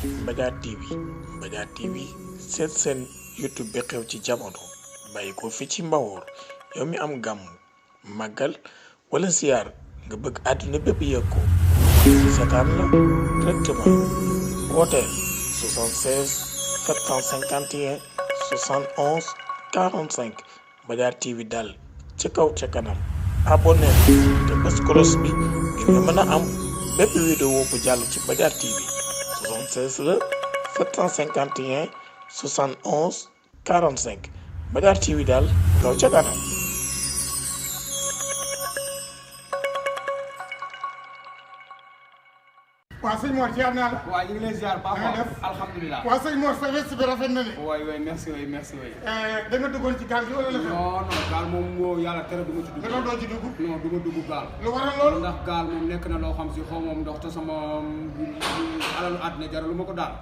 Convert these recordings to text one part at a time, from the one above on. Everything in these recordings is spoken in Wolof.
Mbadiar TV Mbadiar TV seen YouTube bi xew ci jamono bàyyi ko fi ci Mbawoor yow mi am gàmm màggal wala siyaar nga bëgg àdduna bépp yëg ko seetaan la directement wooteel 76 751 71 45 Mbadiar TV daal ci kaw ca kanam abonné te bés cloche bi ngir nga mën a am bépp vidéo bu jàll ci Mbadiar TV 76 la 751 71 45 Mbadiar TV daal kaw ca kanam. waaw sëñ Mor ziar naa la. waaw ñu ngi lay ziar baax a baax alhamdulilah. waaw sëñ Mor sa veste bi rafet na ne. waay merci waay. da nga duggoon ci gaal gi wala la. non gaal moom moo yàlla tere du ma ci dugg. nga doo ci dugg. non du ma dugg gaal. lu waral loolu. ndax gaal moom nekk na loo xam si xaw moom ndox te sama alalu àddina jaralu ma ko daal.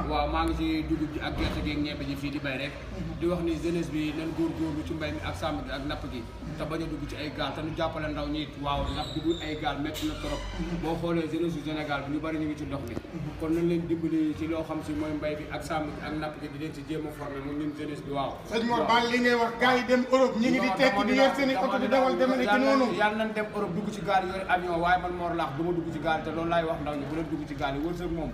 waaw maa ngi ci dugub ji ak gerte gi ak ñebe ji fii di bay rek. di wax ni jeunesse bi nañ góorgóorlu ci mbay mi ak sàmm gi ak napp gi. te bañ a dugg ci ay gaal te ñu jàppale ndaw ñi waaw ndax dugg ay gaal métti na trop. boo xoolee jeunesse du Sénégal bi ñu bari ñu ngi ci ndox mi. kon nañ leen dimbali ci loo xam si mooy mbay bi ak sàmm gi ak napp gi di leen ci jéem a formé mu ñun jeunesse bi waaw. sëñ Mor Ba li ngay wax gars yi dem Europe ñu ngi di tekki di yor seen i oto di dawal demee ci noonu. yàlla nañ dem Europe dugg ci gaal yore avion waaye man Mor laax du ma dugg ci gaal te loolu laay wax ndaw ñi bu leen dugg ci gaal yi wërsëg moom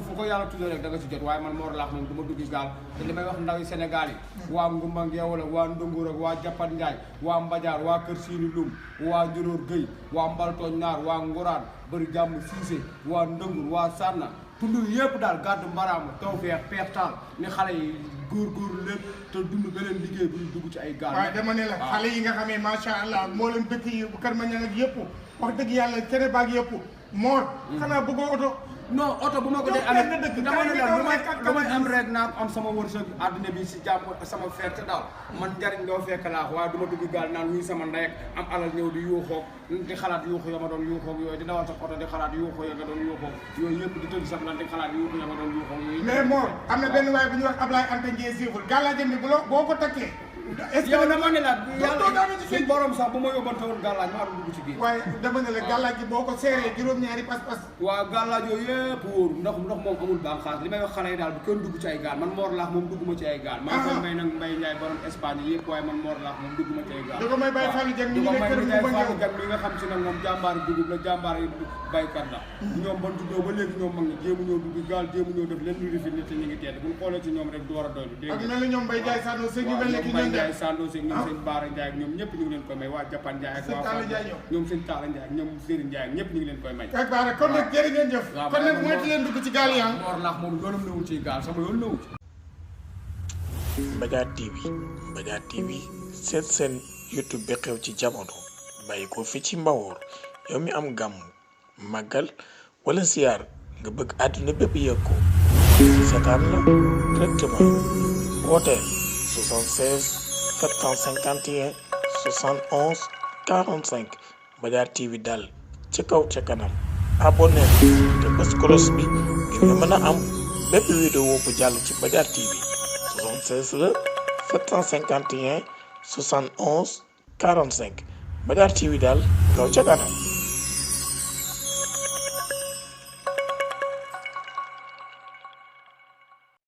fu ko yàlla tuddee rek da nga ci jot waaye man Mor laax moom du ma dugg ci gaal te li may wax ndaw yi Sénégal yi waa Ngumba Ngeewal ak waa Ndongour ak waa Japat Njaay waa Mbadiar waa Kër Siini Lum waa Njoloor Gueye waa Mbaltooñ Naar waa Nguraan bëri jàmm Siise waa Ndongour waa Sanna tund yëpp daal gàddu mbaraama Tawfeex Peextaal ni xale yi góorgóorlu lépp te dund beneen liggéey bu ñu dugg ci ay gaal. waaye dama ne la xale yi nga xamee macha allah moo leen dëkk yi bu Kër Mañang ak yëpp wax dëgg yàlla cere baag yëpp Mor. xanaa bëggoo oto. non oto bu ma ko dee amee dama ne la lu may am rek naa ko am sama wërsëg àdduna bi si jàmm sama ferte daal man njariñ doo fekk laax waaye du ma dugg gaal naan wuy sama ndey ak am alal ñëw di yuuxoog di xalaat yuuxu ya ma doon yuuxoog yooyu di dawal sa oto di xalaat yuuxu ya nga doon yuuxoog yooyu yëpp di tëdd sax lan di xalaat yuuxu ya ma doon yuuxoog yooyu. mais Mor am na benn waay bu ñuy wax Ablaye Anta Ndié Siful gàllaajam bi boo ko takkee. est-ce que yow dama ne la yàlla suñu borom sax bu ma yóbbante woon gàllaaj maa doon dugg ci biir. waaye dama ne la gàllaaj gi boo ko seeree juróom-ñaari pas-pas. waaw gàllaaj yooyu yëpp wóor ndox moom amul bànqaas li may wax xale yi daal bu kenn dugg ci ay gaal man Mor laax moom dugguma ci ay gaal. maa ngi koy may nag Mbaye Ndiaye borom Espagne yëpp waaye man Mor laax moom dugguma ci ay gaal. du ko may Baye Fallou Dieng mi ngi nekk kër gi ba ñëw mi nga xam si nag moom jàmbaari dugub la jàmbaari baykat la. ñoom ban juddoo ba léegi ñoom mag na jéemu ñëw dugg gaal jéemu ñëw def leen lu rifi nit ñi ngi tedd bu ñu xoolee ci ñoom rek du war a doylu dégg nga. ak mel ni ñoom Mbaye Ndiaye Sando Seck ñu mel ne ki ñoom Ndiaye Sando Seck ñoom sëñ Baara Ndiaye ak ñoom ñëpp ñu ngi leen koy may waa Japan Ndiaye ak waa ñoom sëñ Talla Ndiaye ak ñoom Serigne Ndiaye ak ñëpp ñu ngi leen koy may ak Baara kon nag jërë ngeen jëf kon nag moytu leen dugg ci gaal yi Mor laax moom yoonam newul ci gaal sama yoon newul ci Mbadiar TV seen YouTube bi xew ci jamono bàyyi ko fi ci Mbawoor yow mi am gàmm màggal wala siyaar nga bëgg àdduna bépp yëg ko seetaan la directement wooteel 76 751 71 45 Mbadiar TV daal ci kaw ca kanam abonné te bés cloche bi ngir nga mën a am bépp vidéo bu jàll ci Mbadiar TV 76 la 751 71 45 Mbadiar TV daal kaw ca kanam.